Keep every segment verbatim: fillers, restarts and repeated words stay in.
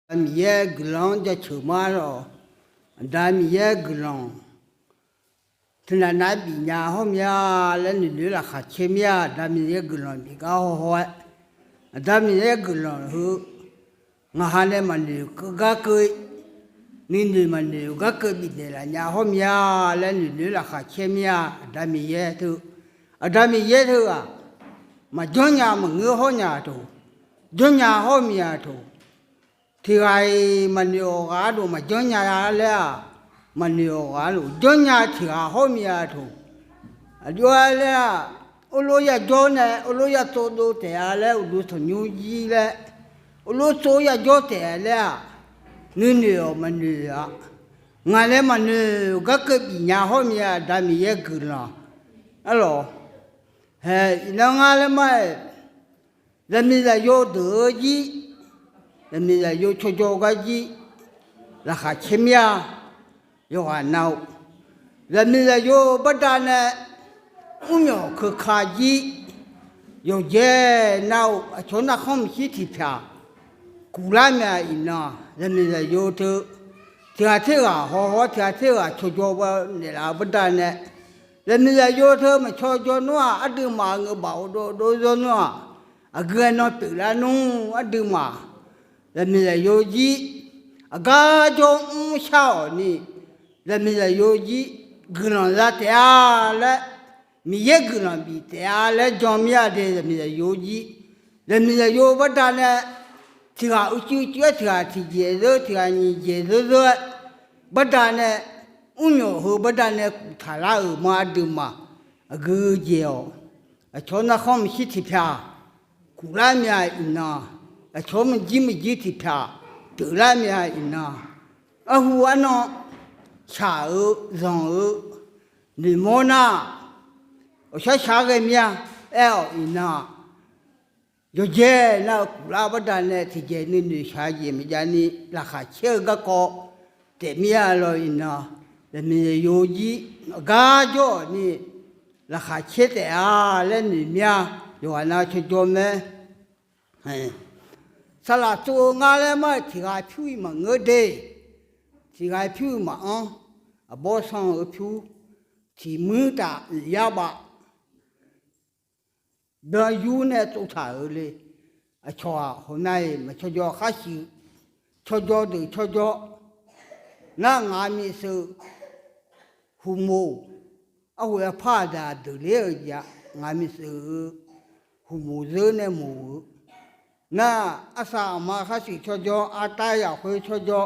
Aqda Miqyaer guiqlanq-anr jaceuq ma lawq. Aqda Miqyaer guiqlanq teunav nav-aer bifnya hawr mir-a laer noeqnoeq-aer laqkhaq caer mir-a. Aqda Miqyaer guiqlanq bif gar hawhaw-aer, Aqda Miqyaer guiqlanq heu ngaq ha nae maqnoeq keuv gar keuv, nuinoeq maqnoeq gar keuv bifnaeq laf nya hawr mir-a laer noeqnoeq-aer laqkhaq caer mir-a. Aqda Miqyaer teu, Aqda Miqyaer teu-aq, maqjanr nya maqngeur hawr nya teuq, janrnya hawr mir-a teuq, tiq ghaq-iq maqnoeq-awq ghaq arlof maqjanr nya laer-aq, maqnoeq-awq ghaq arlof janrnya tiq ghaq hawr mir-a teuq. Aqjox-aer laer-aq, urlof yajawr nae urlof yatsov dov taef-a laer uqduq tanqnymr jir laer, urlof tsov yajawr taef-a laer-aq, nuinoeq-awq maqnoeq-a. Ngaq nae maqnoeq gar keuv bifnya hawr mir-a. Aqda Miqyaer guiqlanq arlawq. Hae, iqnan ngar laer ma-aer, zaqmiq zaqyo deuq-eu jir, zaqmiq zaqyo cawjaw gar jir, laqkhaq caer mir-a. Yawqghaq nav-eu zaqmiq zaqyo-eu baqdanae, mrmyawq keuka jir, yawqjae nav-eu aqcawq narkhanr maqshir tiqpyaq kuflar mya iqnan, zaqmiq zaqyo teu tiq ghaq ter ghaq hawhaw-awr tiq ghaq ter ghaq cawjaw ba naeqlaf-eu baqdanae, zaqmiq zaqyo teu maqcawjaw nmr-aq, aqduimaf ngeur baf ghofdov dov zawr nmr-aq, aqgeu aernan pyeuflar nmr aqduimaf, zaqmiq zaqyo jir aqgar jawr mr shar-awq ni, zaqmiq zaqyo jir guiqlanq za taef-a laer, Miqyaer guiqlanq bif taef-a laer jan mir-a de. Zaqmiq zaqyo jir, zaqmiq zaqyo baqdanae, tiq ghaq uicuiv cuiv-aer tiq ghaq tiqjeq zeur tiq ghaq nyiq jeq zeur zeur-aer, baqdanae, mrmyawq heu baqdanae kuftaq lar-euq ma aqduimaf, aqgeu jeq-awq, aqcawq narkhanr maqshir tiqpyaq kuflar mya iqnan, aqcawq maqjir maqjir tiqpyaq pyeuflar mya iqnan, arhu arnan shaq-eu zanq-eu noeqmawr nar, awqshar shaq-aer ghae mir-a. Aer-awq iqnan, yawqjae nar-eu kuflar baqdanae tiqjeq nuinoeq shaq jeq maqjav ni laqkhaq caer-eu garkawv taef mir-a lawq iqnan, zaqmiq zaqyo jir aqgar jawr-awq ni laqkhaq caer taef-a laer noeq mir-a. Yawqghaq nav cawjaw mae. Saqlaq tsov-eu ngar laer ma-aer tiq ghaq pyur-iq maqngeur de, tiq ghaq pyur-iq maqanr, aqbawr sanr-eu pyur, tiq muir taf yar baf byan yur nae tsovtaq-euq le. Aqcawq-aq hawq nav-iq maqcawjaw khar shuif, cawjaw deuq cawjaw nar ngaq miqseuq huqmoq, arhu aqpar aqdaq deuq ler-eu jeq-a, ngaq miqseuq-eu huqmoq zeur nae moq-eu nar, arsaq aqma khar shuif cawjaw, artav yaqkhoer cawjaw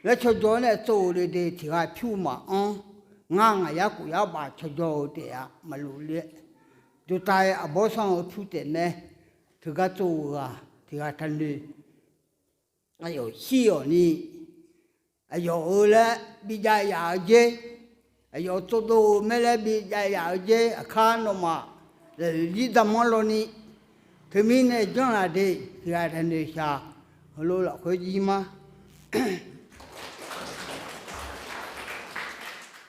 laer cawjaw nae tsov-eu le de, tiq ghaq pyur maqanr, ngar ngaq yarkhof yar baf cawjaw-eu taef-a maqlof le. Jovtav-aer aqbawr sanr-eu pyur taef mae. Teugar tsov-eu ghaq tiq ghaq taqnoeq. Aqyawf shir-awq ni, aqyawf-eu laer bijav yaf-eu jer, aqyawf tsovdov-eu mae laer bijav yaf-eu jer, aqkar nawmaf zaqyoeq jir damanr lawni, teumirnae janrlaf de, tiq ghaq taqnoeq shaq, heulof lafkhoer jir mar.